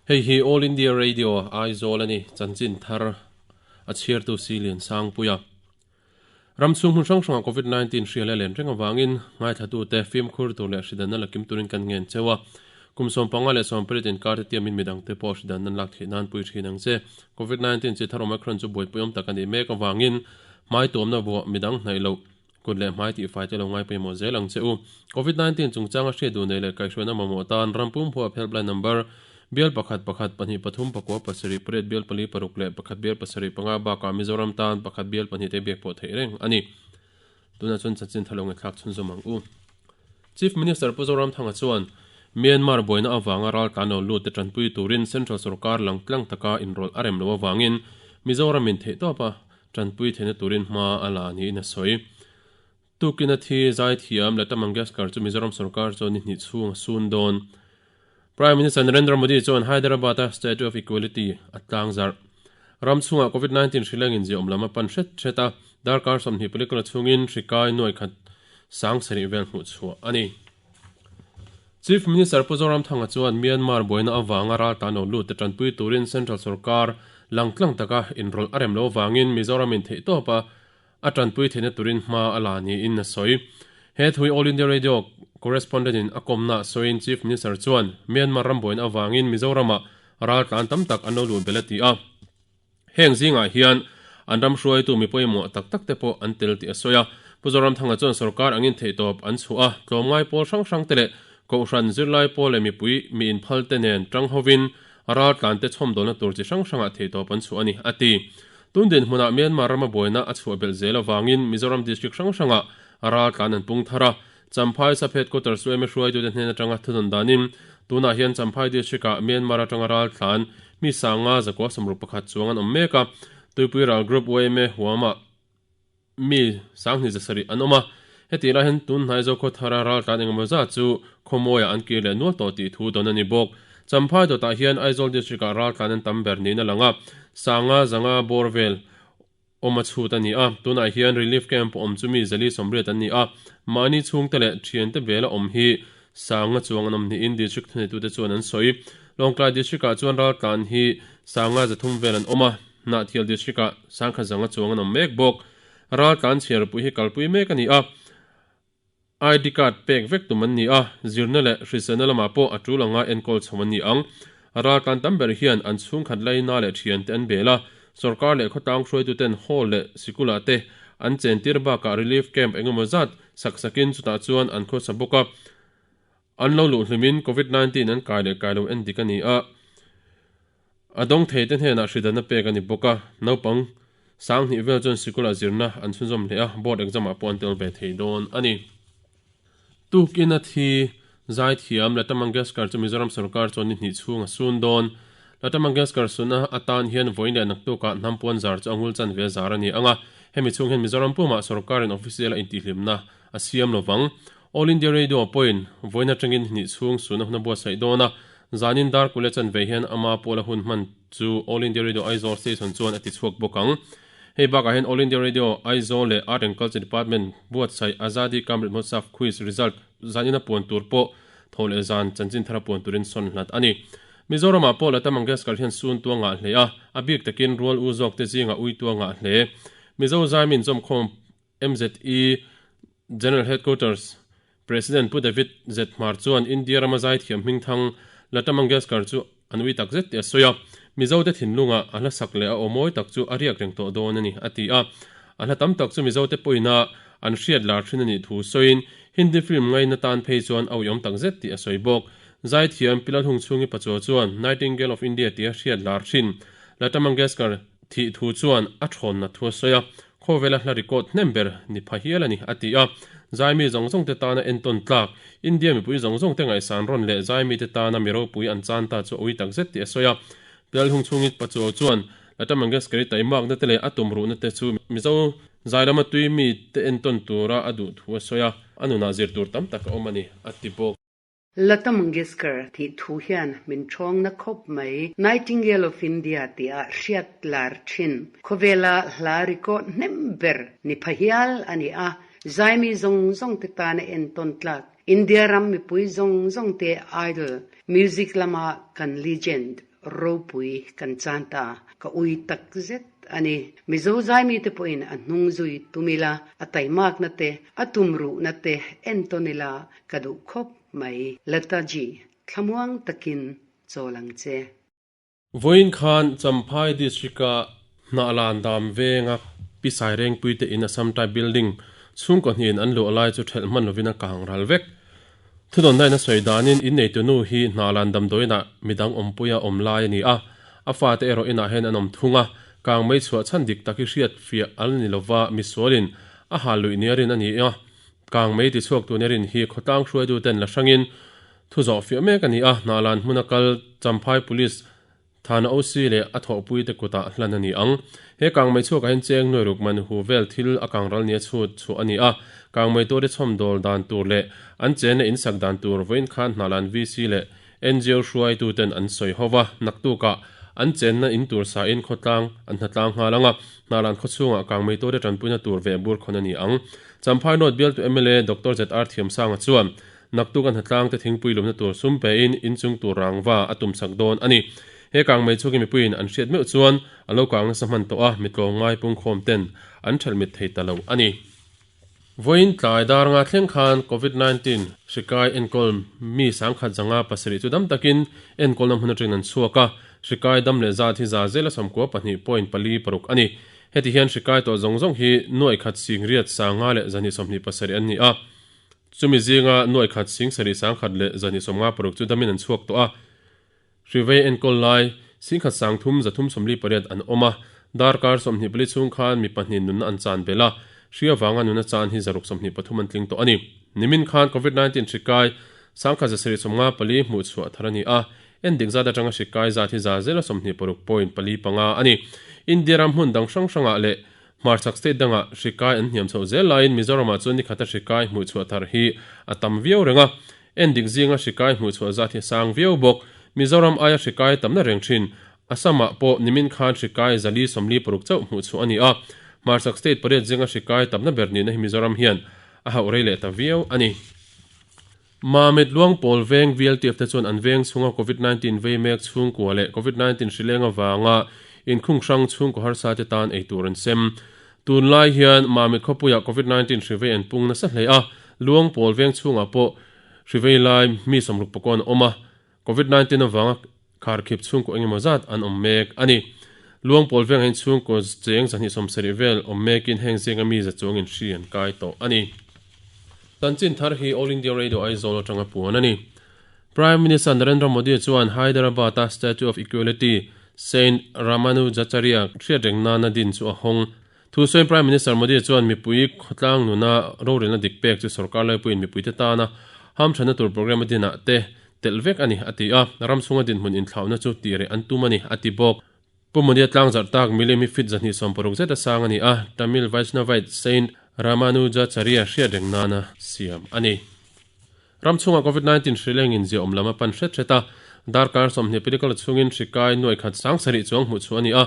Hei hi All India Radio Aizawl a ni, chanchin thar a chhiartu si Lian Sangpuia. Ram chhung hmun hrang hrangah Covid 19 hria leh len reng avangin ngaithlatute fimkhur tur leh hridanna la kim turin kan ngen cheu a. Kum 15 leh 18 inkar te tiamin midangte pawh hridanna an lak theih nan pui thin ang che. Covid 19 chi thar Omicron chu buaipuiawm tak a nih mek avangin hmai tuamna vuah midang hnaih loh Kut leh hmai tihfai te lo ngai pawimawh zel ang che u. Covid 19 chungchanga hriat duh nei leh kaihhruaina mamawh tan ram pum huap helpline number bial pakhat pakhat pahnih pathum pakua pasarih pariat bial pali paruk leh pakhat bial pasarih panga bakah Mizoram tan pakhat bial pahnih te biak pawh theih reng a ni. Tunah chuan chanchin thalo ngaihthlak chhunzawm ang u. Chief Minister Pu Zoramthanga chuan Myanmar buaina avanga raltlan lo lut te tanpui turin Central sorkar lang tlang taka inrawlh a rem lo avangin Mizoram in theihtawpa Tanpui theihna turin hma a la niin a sawi. Tukin a thi zaithiam Lata Mangeshkar chu Mizoram sorkar chuan ni hnih chhung a sun dawn. Prime Minister Narendra Modi chuan Hyderabad-a Statue of Equality a tlangzarh. Ram chhungah Covid 19 hri lengin ziaawm lam a pan hret hret a, darkar 20 palikawla chhungin hri kai nuai khat sang sarih vel hmuh chhuah a ni. Chief Minister Pu Zoramthanga chuan Myanmar buaina avanga raltlan lo lut te tanpui turin Central sorkar langtlang taka inrawlh a rem lo avangin Mizoram in theihtawp a a tanpui theihna turin hma a la niin a sawi. He thui All India Radio correspondent in a kawmna sawiin Chief Minister chuan Myanmar ram buaina avangin Mizoramah raltlan tam tak an lo luh belh a ti a. Heng zingah hian an ram hruaitu mi pawimawh tak tak te pawh an tel tih a sawi a. Pu Zoramthanga chuan sorkar angin theihtawp an chhuah a, tlawmngai pawl hrang hrang te leh Kohhran, zirlai pawl leh mipui mi inphal te nen tang hovin raltlan te chhawmdawlna tur chi hrang hrangah theihtawp an chhuah a ni, a ti. Tun dinhmunah Myanmar rama buaina a chhuah belh zel avangin Mizoram district hrang hrangah raltlan an pung thar a, Champhai Sub Headquarters chu yma hruaitute hnen atanga thunawn danin tunah hian Champhai District-ah Myanmar atanga raltlan mi sanga zakua 61 chuang an awm mek a, Tuipui Ral Group yma huamah mi sanghnih zasarih an awm a. Hetih lai hian tun hnai Zokhaw thara raltlan engemaw zat chu khawmawiah an kir leh nual tawh tih thu dawn a ni bawk. Champhai dawtah hian Aizawl District-ah raltlan an tam ber niin a lang a, sanga zanga bawr vel awm a chhut a ni a, tunah hian relief camp awm chu mi zali 80 an ni a, mahni chhungte leh thiante bela awm hi sanga chuang an awm niin district thuneitute chuan an sawi. Lawngtlai district-ah chuan raltlan hi sanga 300 vel an awm a, Hnahthial district-ah sangkhat zanga chuang an awm mek bawk. Raltlan chhiarpui hi kalpui mek a ni a, ID card pek vek tum an ni a, zirna leh hriselna lamah pawh a tul anga enkawl chho an ni ang. Raltlan tam ber hian an chhungkhat laina leh thiante an bel a, sorkar leh khawtlang hruaituten hall leh sikulah te an chentir bakah relief camp engemaw zat sak sakin chutah chuan an khawsa bawk a, an lo luh hlimin Covid 19 an kai leh kai lo en dik a ni a. A dawng theite hnenah hridanna pek a ni bawk a, naupang sanghnih vel chuan sikula zirna an chhunzawm hle a, board exam ah pawh an tel ve thei dawn a ni. Tukin a thi zaithiam Lata Mangeshkar chu Mizoram sorkar chuan ni hnih chhung a sun dawn. Lata Mangeshkar sunna atan hian vawiin leh naktukah hnam puan zar chu a ngul chanve zar a ni ang a, hemi chhung hian Mizoram pumah sorkarin official a intihhlimna a siam lovang. All India Radio pawhin vawiin atangin hnih chhung sunna hun a buatsaih dawn a, Zanin dar kule chanve hian ama pawla hun hman chu All India Radio Aizawl Station chuan a ti chhuak bawk ang. Hei bakah hian All India Radio Aizawl leh Art and Culture Department buatsaih Azadi Ka Amrit Mahotsav Quiz result zanin a puan tur pawh thaw leh zan chanchin thara puan turin sawn hlat a ni. Mizoramah pawh Lata Mangeshkar hian sun tua ngah hle a, a bik takin rual u zawkte zingah ui tua ngah hle. Mizo Zaimin zawmkhawm MZE General Headquarters President Pu David Z Hmar chuan India rama zaithiam hmingthang Lata Mangeshkar chu an ui tak zet tih a sawi a, Mizote thinlunga a hla sak leh a aw mawi tak chu a riak reng tawh dawn a ni, a ti a. A hla tam tak chu Mizote pawina an hriat lar thin a nih thu sawiin Hindi film ngaina tan phei chuan a uiawm tak zet tih a sawi bawk. Zaithiam Pi Lalhungchhungi Pachuau chuan Nightingale of India tia hriat lar thin Lata Mangeshkar thih thu chuan a thawnna thu a sawi a, Khawvela hla record hnem ber ni pha hial a ni, a ti a. Zaimi zawng zawng te tana entawn tlak, India mipui zawng zawng te ngaihsan rawn leh zaimi te tana mi ropui an chan ta chu a ui tak zet tih a sawi a. Pial hung chhungin Pachuau chuan Lata Mangeshkar-i taimakna te leh a tumruhna te chu Mizo zai lama tui mi te entawn tura a duh thu a sawi a, a nunah zir tur tam tak a awm a ni, a ti bawk. Lata Mangeshkar tih thu hian min thawng na khawp mai. Nightingale of India tia hriat lar thin khawvela hla record hnem ber ni pha hial a ni a, zaimi zawng zawng te tana entawn tlak, India ram mipui zawng zawng te idol, music lama kan legend. ropui kan chan ta, ka ui takzet a ni. Mizo zaimite pawhin a hnung zui tum ila, a taimakna te, a tumruhna te entawn ila ka duh khawp mai. Lata ji, thlamuang takin chawl ang che. Vawiin khan Champhai District-a Hnahlan Dam venga Pi Sairengpui te in Assam Type Building chhungkaw hnihin an luah lai chu thelh hman lovin a kang ral vek. Thudawnnain a sawi danin inneitu nu hi Hnahlan damdawiinah midang awmpuia awm lai a ni a, a fate erawh inah hian an awm thung a, kang mei chhuah chhan dik tak hi hriat fiah a la ni lova misualin a hal luih nia rin a ni a, kang mei tichhuaktu nia rin hi khawtlang hruaituten la hrangin Thu zawh fiah mek a ni a, Hnahlan hmuna kal Champhai Police Thana OC leh a thawhpuite kutah hlan a ni ang. He kangmei chhuakah hian cheng nuai ruk man hu vel thil a kangral nia chhut chhuah a ni a, kangmei tuarte chhawmdawl dan tur leh an chenna insak dan tur vawiin khan Hnahlan VC leh ngo hruaituten an sawi ho va, naktukah an chenna in tur sain khawtlang an hnatlang nghal ang a, Hnahlan khawchhungah kangmei tuarte tanpuina tur veh bur khawn a ni ang. Champhai North bialtu mla Doctor ZR Thiamsanga chuan Naktuk a hnatlang te thingpui lumna tur sum pein inchung tur rangva a tum sak dawn a ni. He kang mei chhukin mipuiin an hriat meuh chuan a lo kang nasa hman tawh a, mitlawm ngai pungkhawm ten an thelh mit thei ta lo a ni. Vawiin tlai dar nga thleng khan Covid 19 hri kai enkawl mi sangkhat zanga pasarih chu dam takin enkawlna hmun atangin an chhuak a, hri kai dam leh zat hi za zela 92 point pali paruk a ni. Heti hian hri kai tawh zawng zawng hi nuaih khat singriat sanga leh zahnih 27 an ni a. Chumi zinga nuai khat sing sarih sangkhat leh zahnih 56 chu damin an chhuak tawh a, Hrivei enkawl lai singkhat sangthum zathum 48 an awm a, darkar 24 chhung khan mi pahnih nunna an chan belh a, hri avanga nunna chan hi zaruk 23 an tling tawh a ni. Nimin khan Covid 19 hri kai sangkhat zasarih 54 hmuh chhuah thar a ni a, endik zat atanga hri kai zat hi za zela 26 point pali panga a ni. India ram hmun dang hrang hrangah leh Hmarchhak state dangah hri kai an hniam chhoh zel laiin Mizoramah chuan nikhata hri kai hmuh chhuah thar hi a tam viau reng a, endik zinga hri kai hmuh chhuah zat hi a sang viau bawk. Mizoram aia hri kai tamna reng thin Assam-ah pawh nimin khan hri kai zali 46 chauh hmuh chhuah a ni a, Hmarchhak state pariat zinga hri kai tamna ber nihna hi Mizoram hian a hauh rei leh ta viau a ni. Mamit Luangpawl veng VLTF te chuan an veng chhunga Covid 19 vei mek chhungkua leh Covid 19 hri leng avanga inkhung hrang chhungkaw harsa te tan ei tur an sem. Tunlai hian Mamit khawpuiah Covid 19 hri vei an pung nasa hle a, Luangpawl veng chhungah pawh hri vei lai mi sawmruk pakawn a awm a, Covid 19 avanga kharkhip chhungkaw engemaw zat an awm mek a ni. Luangpawl vengah hian chhungkaw cheng 270 vel awm mekin heng zinga mi za chuangin hri an kai tawh a ni. Chanchin thar hi All India Radio Aizawl atanga puan a ni. Prime Minister Narendra Modi chuan Hyderabad-a Statue of Equality, Saint Ramanujacharya hriat reng nana din chu a hawng. Thusawiin Prime Minister Modi chuan mipui khawtlang nuna rorelna dik pek chu sorkar laipuiin mipuite tana hamthanna tur programme a dinah te telh vek a ni, a ti a. Ram chhunga dinhmun inthlauhna chu tih reh an tum a ni, a ti bawk. Pu Modi-a tlangzarh tak milim hi feet 260 zeta sang a ni a, Tamil Vaishnavite Saint Ramanujacharya hriat reng nana siam a ni. Ram chhungah Covid 19 hri lengin ziaawm lam a pan hret hret a, darkar 20 pali chhungin hri kai nuai khat sang sarih chuang hmuh chhuah a ni a.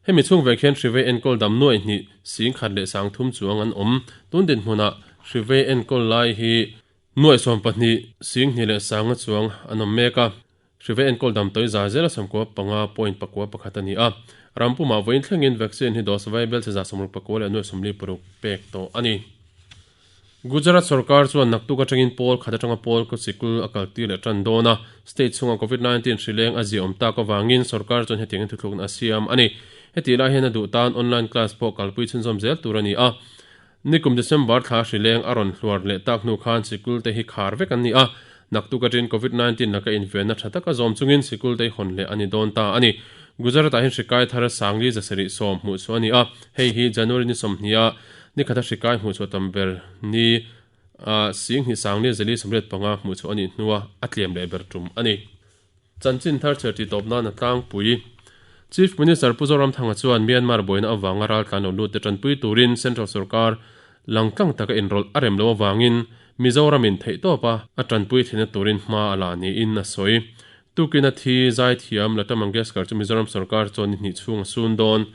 Hemi chhung vek hian hri vei enkawl dam nuai hnih sing khat leh sang thum chuang an awm. Tun dinhmunah hri vei enkawl lai hi nuai 12 sing hnih leh sanga chuang an awm mek a. Hri vei enkawl dam tawi za zela 95 point 9 1 a ni a. Ram pumah vawiin thlengin vaccine hi dose vai bel che za 69 leh nuai 46 pek tawh a ni. Gujarat sorkar chuan naktuk atangin pawl khat atanga pawl kaw sikul a kaltir leh tan dawn a, state chhunga Covid 19 hri leng a ziaawm tak avangin sorkar chuan hetiangin thuthlukna a siam a ni. Hetih lai hian a duh tan online class pawh kalpui chhunzawm zel tur a ni a. Nikum December thla hri leng a rawn hluar leh tak hnu khan sikul te hi khar vek an ni a, naktuk atangin Covid 19 laka invenna tha taka zawm chungin sikul te hi hawn leh a ni dawn ta a ni. Gujarat-ah hian hri kai thar sangli 710 hmuh chhuah a ni a, hei hi January ni 20 ah Nikhat a hri kai hmuh chhuah tam ber ni a Singhnih Sangli Zeli 85 hmuh chhuah a nih hnua a tlem leh ber tum a ni. Chanchin thar chher tih tawp nan a tlangpui. Chief Minister Pu Zoramthanga chuan Myanmar buaina avanga raltlan lo lut te tanpui turin Central Sorkar langtlang taka inrawlh a rem loh avangin Mizoramin theihtawpa a tanpui theihna turin hma a la niin a sawi. Tukin a thi zaithiam Lata Mangeshkar chu Mizoram sorkar chuan ni hnih chhung a sun dawn.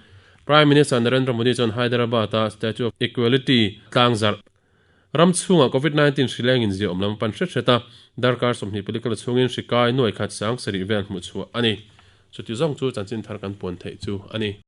Prime Minister Narendra Modi chuan Hyderabad-a Statue of Equality tlangzarh ram chhungah Covid 19 hri lengin ziaawm lam a pan hret hret a, darkar 24 kal chhungin hri kai nuai khat sang sarih vel hmuh chhuah a ni. Chuti zawng chu chanchin thar kan puan theih chu a ni.